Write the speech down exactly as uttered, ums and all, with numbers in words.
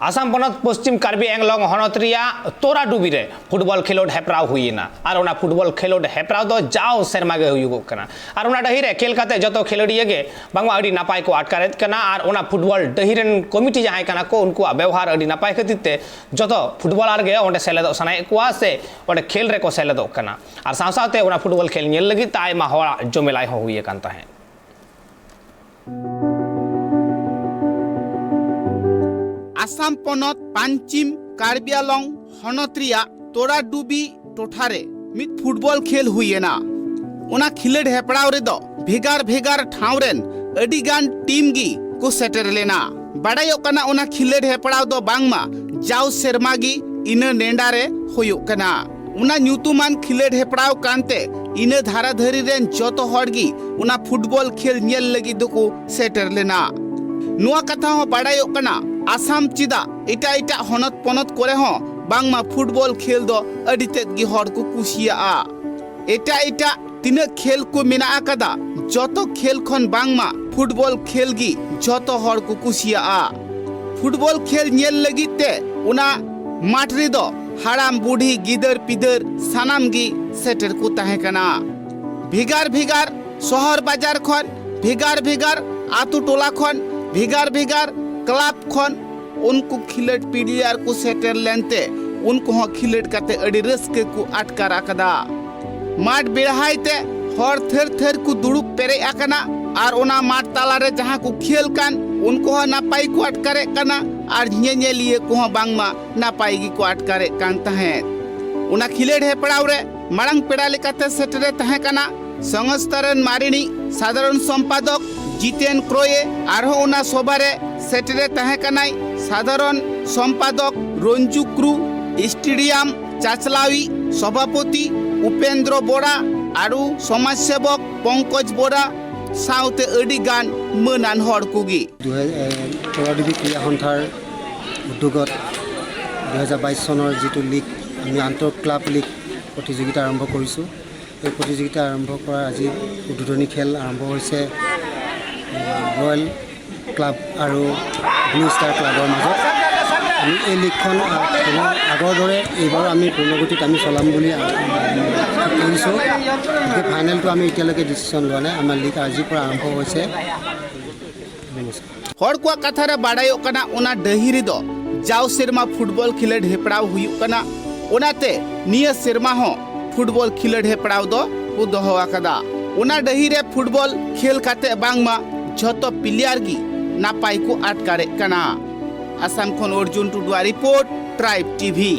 ᱟᱥᱟᱢ ᱯᱚᱱᱚᱛ ᱯᱚᱥᱪᱤᱢ ᱠᱟᱨᱵᱤ ᱟᱝᱞᱚᱝ ᱦᱚᱱᱚᱛ ᱨᱮᱭᱟᱜ ᱛᱳᱨᱟᱰᱩᱵᱤ ᱨᱮ ᱯᱷᱩᱴᱵᱚᱞ ᱠᱷᱮᱞᱳᱰ ᱦᱮᱯᱨᱟᱣ ᱦᱩᱭᱮᱱᱟ᱾ ᱟᱨ ᱚᱱᱟ ᱯᱷᱩᱴᱵᱚᱞ ᱠᱷᱮᱞᱳᱰ ᱦᱮᱯᱨᱟᱣ ᱫᱚ ᱡᱟᱣ ᱥᱮᱨᱢᱟ ᱜᱮ ᱦᱩᱭᱩᱜᱚᱜ ᱠᱟᱱᱟ᱾ ᱟᱨ ᱚᱱᱟ ᱰᱟᱹᱦᱤ ᱨᱮ ᱠᱷᱮᱞ ᱠᱟᱛᱮ ᱡᱚᱛᱚ ᱠᱷᱮᱞᱳᱰᱤᱭᱟᱹ ᱜᱮ ᱵᱟᱝᱢᱟ ᱟᱹᱰᱤ ᱱᱟᱯᱟᱭ ᱠᱚ ᱟᱴᱠᱟᱨᱮᱫ ᱠᱟᱱᱟ᱾ ᱟᱨ ᱚᱱᱟ ᱯᱷᱩᱴᱵᱚᱞ ᱰᱟᱹᱦᱤ ᱨᱮᱱ ᱠᱚᱢᱤᱴᱤ ᱡᱟᱦᱟᱸᱭ ᱠᱟᱱᱟ ᱠᱚ, ᱩᱱᱠᱩᱣᱟᱜ ᱵᱮᱣᱦᱟᱨ ᱟᱹᱰᱤ ᱱᱟᱯᱟᱭ ᱠᱷᱟᱹᱛᱤᱨ ᱛᱮ ᱡᱚᱛᱚ ᱯᱷᱩᱴᱵᱚᱞᱟᱨ ᱜᱮ ᱚᱸᱰᱮ ᱥᱮᱞᱮᱫᱚᱜ ᱥᱟᱱᱟᱭᱮᱫ ᱠᱚᱣᱟ ᱥᱮ ᱚᱸᱰᱮ ᱠᱷᱮᱞ ᱨᱮᱠᱚ ᱥᱮᱞᱮᱫᱚᱜ ᱠᱟᱱᱟ᱾ ᱟᱨ ᱥᱟᱶ ᱥᱟᱶᱛᱮ ᱚᱱᱟ ᱯᱷᱩᱴᱵᱚᱞ ᱠᱷᱮᱞ ᱧᱮᱞ ᱞᱟᱹᱜᱤᱫ ᱛᱮ ᱟᱭᱢᱟ ᱦᱚᱲᱟᱜ ᱡᱚᱢᱮᱞᱟᱭ ᱦᱚᱸ ᱦᱩᱭ ᱟᱠᱟᱱ ᱛᱟᱦᱮᱸᱫ᱾ ᱟᱥᱟᱢ ᱯᱚᱱᱚᱛ ᱯᱟᱧᱪᱤᱢ ᱠᱟᱨᱵᱤ ᱟᱞᱚᱝ ᱦᱚᱱᱚᱛ ᱨᱮᱭᱟᱜ ᱛᱳᱨᱟᱰᱩᱵᱤ ᱴᱚᱴᱷᱟ ᱨᱮ ᱢᱤᱫ ᱯᱷᱩᱴᱵᱚᱞ ᱠᱷᱮᱞ ᱦᱩᱭ ᱮᱱᱟ᱾ ᱚᱱᱟ ᱠᱷᱮᱞᱳᱰ ᱦᱮᱯᱨᱟᱣ ᱨᱮᱫᱚ ᱵᱷᱮᱜᱟᱨ ᱵᱷᱮᱜᱟᱨ ᱴᱷᱟᱶ ᱨᱮᱱ ᱟᱹᱰᱤ ᱜᱟᱱ ᱴᱤᱢ ᱜᱮ ᱠᱚ ᱥᱮᱴᱮᱨ ᱞᱮᱱᱟ᱾ ᱵᱟᱰᱟᱭᱚᱜ ᱠᱟᱱᱟ, ᱚᱱᱟ ᱠᱷᱮᱞᱳᱰ ᱦᱮᱯᱨᱟᱣ ᱫᱚ ᱵᱟᱝᱢᱟ ᱡᱟᱣ ᱥᱮᱨᱢᱟ ᱜᱮ ᱤᱱᱟᱹ ᱱᱮᱰᱟ ᱨᱮ ᱦᱩᱭᱩᱜ ᱠᱟᱱᱟ᱾ ᱚᱱᱟ ᱧᱩᱛᱩᱢᱟᱱ ᱠᱷᱮᱞᱳᱰ ᱦᱮᱯᱨᱟᱣ ᱠᱟᱱᱛᱮ ᱤᱱᱟᱹ ᱫᱷᱟᱨᱟ ᱫᱷᱟᱹᱨᱤ ᱨᱮᱱ ᱡᱚᱛᱚ ᱦᱚᱲ ᱜᱮ ᱚᱱᱟ ᱯᱷᱩᱴᱵᱚᱞ ᱠᱷᱮᱞ ᱧᱮᱞ ᱞᱟᱹᱜᱤᱫ ᱫᱚᱠᱚ ᱥᱮᱴᱮᱨ ᱞᱮᱱᱟ᱾ ᱱᱚᱣᱟ ᱠᱟᱛᱷᱟ ᱦᱚᱸ ᱵᱟᱰᱟᱭᱚᱜ ᱠᱟᱱᱟ, ᱟᱥᱟᱢ ᱪᱮᱫᱟᱜ ᱮᱴᱟᱜ ᱮᱴᱟᱜ ᱦᱚᱱᱚᱛ ᱯᱚᱱᱚᱛ ᱠᱚᱨᱮ ᱦᱚᱸ ᱵᱟᱝᱢᱟ ᱯᱷᱩᱴᱵᱚᱞ ᱠᱷᱮᱞ ᱫᱚ ᱟᱹᱰᱤ ᱛᱮᱫ ᱜᱮ ᱦᱚᱲ ᱠᱚ ᱠᱩᱥᱤᱭᱟᱜᱼᱟ᱾ ᱮᱴᱟᱜ ᱮᱴᱟᱜ ᱛᱤᱱᱟᱹᱜ ᱠᱷᱮᱞ ᱠᱚ ᱢᱮᱱᱟᱜ ᱟᱠᱟᱫᱟ, ᱡᱚᱛᱚ ᱠᱷᱮᱞ ᱠᱷᱚᱱ ᱵᱟᱝᱢᱟ ᱯᱷᱩᱴᱵᱚᱞ ᱠᱷᱮᱞ ᱜᱮ ᱡᱚᱛᱚ ᱦᱚᱲ ᱠᱚ ᱠᱩᱥᱤᱭᱟᱜᱼᱟ᱾ ᱯᱷᱩᱴᱵᱚᱞ ᱠᱷᱮᱞ ᱧᱮᱞ ᱞᱟᱹᱜᱤᱫ ᱛᱮ ᱚᱱᱟ ᱢᱟᱴᱷ ᱨᱮᱫᱚ ᱦᱟᱲᱟᱢ ᱵᱩᱰᱷᱤ ᱜᱤᱫᱟᱹᱨ ᱯᱤᱫᱟᱹᱨ ᱥᱟᱱᱟᱢ ᱜᱮ ᱥᱮᱴᱮᱨ ᱠᱚ ᱛᱟᱦᱮᱸ ᱠᱟᱱᱟ᱾ ᱵᱷᱮᱜᱟᱨ ᱵᱷᱮᱜᱟᱨ ᱥᱚᱦᱚᱨ ᱵᱟᱡᱟᱨ ᱠᱷᱚᱱ, ᱵᱷᱮᱜᱟᱨ ᱵᱷᱮᱜᱟᱨ ᱟᱛᱳ ᱴᱚᱞᱟ ᱠᱷᱚᱱ, ᱵᱷᱮᱜᱟᱨ ᱵᱷᱮᱜᱟᱨ ᱠᱞᱟᱵᱽ ᱠᱷᱚᱱ ᱩᱱᱠᱩ ᱠᱷᱮᱞᱳᱰ ᱯᱞᱮᱭᱟᱨ ᱠᱚ ᱥᱮᱴᱮᱨ ᱞᱮᱱᱛᱮ ᱩᱱᱠᱩ ᱦᱚᱸ ᱠᱷᱮᱞᱳᱰ ᱠᱟᱛᱮ ᱟᱹᱰᱤ ᱨᱟᱹᱥᱠᱟᱹ ᱠᱚ ᱟᱴᱠᱟᱨ ᱟᱠᱟᱫᱟ᱾ ᱢᱟᱴᱷ ᱵᱮᱲᱦᱟᱭ ᱛᱮ ᱦᱚᱲ ᱛᱷᱟᱹᱨ ᱛᱷᱟᱹᱨ ᱠᱚ ᱫᱩᱲᱩᱵ ᱯᱮᱨᱮᱡ ᱟᱠᱟᱱᱟ ᱟᱨ ᱚᱱᱟ ᱢᱟᱴᱷ ᱛᱟᱞᱟᱨᱮ ᱡᱟᱦᱟᱸ ᱠᱚ ᱠᱷᱮᱞ ᱠᱟᱱ, ᱩᱱᱠᱩ ᱦᱚᱸ ᱱᱟᱯᱟᱭ ᱠᱚ ᱟᱴᱠᱟᱨᱮᱫ ᱠᱟᱱᱟ ᱟᱨ ᱧᱮᱧᱮᱞᱤᱭᱟᱹ ᱠᱚᱦᱚᱸ ᱵᱟᱝᱢᱟ ᱱᱟᱯᱟᱭ ᱜᱮᱠᱚ ᱟᱴᱠᱟᱨᱮᱫ ᱠᱟᱱ ᱛᱟᱦᱮᱸᱫ᱾ ᱚᱱᱟ ᱠᱷᱮᱞᱳᱰ ᱦᱮᱯᱨᱟᱣ ᱨᱮ ᱢᱟᱲᱟᱝ ᱯᱮᱲᱟ ᱞᱮᱠᱟᱛᱮ ᱥᱮᱴᱮᱨᱮ ᱛᱟᱦᱮᱸ ᱠᱟᱱᱟ ᱥᱚᱝᱥᱛᱷᱟ ᱨᱮᱱ ᱢᱟᱨᱮᱱᱤᱡ ᱥᱟᱫᱷᱟᱨᱚᱱ ᱥᱚᱢᱯᱟᱫᱚᱠ ᱡᱤᱛᱮᱱ ᱠᱨᱚᱭᱮ᱾ ᱟᱨᱦᱚᱸ ᱚᱱᱟ ᱥᱚᱵᱷᱟ ᱨᱮ ᱥᱮᱴᱮᱨᱮ ᱛᱟᱦᱮᱸ ᱠᱟᱱᱟᱭ ᱥᱟᱫᱷᱟᱨᱚᱱ ᱥᱚᱢᱯᱟᱫᱚᱠ ᱨᱚᱧᱡᱩ ᱠᱨᱩ, ᱥᱴᱮᱰᱤᱭᱟᱢ ᱪᱟᱪᱞᱟᱣᱤᱡ ᱥᱚᱵᱷᱟᱯᱚᱛᱤ ᱩᱯᱮᱱᱫᱨᱚ ᱵᱚᱲᱟ, ᱟᱨᱩ ᱥᱚᱢᱟᱡᱽ ᱥᱮᱵᱚᱠ ᱯᱚᱝᱠᱚᱡᱽ ᱵᱚᱲᱟ, ᱥᱟᱶᱛᱮ ᱟᱹᱰᱤ ᱜᱟᱱ ᱢᱟᱹᱱᱟᱱ ᱦᱚᱲ ᱠᱚᱜᱮ᱾ দুহে-, এ, তৰাদেৱী ক্ৰীড়া সন্থাৰ উদ্যোগত দুহেজাৰ বাইছ চনৰ যিটো লীগ, আমি আন্তঃ ক্লাব লীগ প্ৰতিযোগিতা আৰম্ভ কৰিছোঁ। এই প্ৰতিযোগিতা আৰম্ভ কৰাৰ আজি উদ্বোধনী খেল আৰম্ভ হৈছে, এ, ৰয়েল ক্লাব আৰু ব্লু ষ্টাৰ ক্লাবৰ মাজত। আমি এই লীগখন, আহ, পুনৰ আগৰ দৰে এইবাৰ আমি পূৰ্ণগতিত আমি চলাম বুলি, আহ, ঠিক কৰিছোঁ। গতিকে ফাইনেলটো আমি এতিয়ালৈকে ডিচিশ্যন লোৱা নাই। আমাৰ লীগ আজিৰ পৰা আৰম্ভ হৈছে। নমস্কাৰ। ᱦᱚᱲ ᱠᱚᱣᱟᱜ ᱠᱟᱛᱷᱟ ᱨᱮ ᱵᱟᱰᱟᱭᱚᱜ ᱠᱟᱱᱟ, ᱚᱱᱟ ᱰᱟᱹᱦᱤ ᱨᱮᱫᱚ ᱡᱟᱣ ᱥᱮᱨᱢᱟ ᱯᱷᱩᱴᱵᱚᱞ ᱠᱷᱮᱞᱳᱰ ᱦᱮᱯᱲᱟᱣ ᱦᱩᱭᱩᱜ ᱠᱟᱱᱟ᱾ ᱚᱱᱟᱛᱮ ᱱᱤᱭᱟᱹ ᱥᱮᱨᱢᱟ ᱦᱚᱸ ᱯᱷᱩᱴᱵᱚᱞ ᱠᱷᱮᱞᱳᱰ ᱦᱮᱯᱲᱟᱣ ᱫᱚ ᱠᱚ ᱫᱚᱦᱚ ᱟᱠᱟᱫᱟ᱾ ᱚᱱᱟ ᱰᱟᱹᱦᱤ ᱨᱮ ᱯᱷᱩᱴᱵᱚᱞ ᱠᱷᱮᱞ ᱠᱟᱛᱮ ᱵᱟᱝᱢᱟ ᱡᱷᱚᱛᱚ ᱯᱞᱮᱭᱟᱨ ᱜᱮ ᱱᱟᱯᱟᱭ ᱠᱚ ᱟᱴᱠᱟᱨᱮᱫ ᱠᱟᱱᱟ᱾ ᱟᱥᱟᱢ ᱠᱷᱚᱱ ᱚᱨᱡᱩᱱ ᱴᱩᱰᱩᱣᱟᱜ ᱨᱤᱯᱳᱨᱴ, ᱴᱨᱟᱭᱤᱵᱽ ᱴᱤᱵᱷᱤ᱾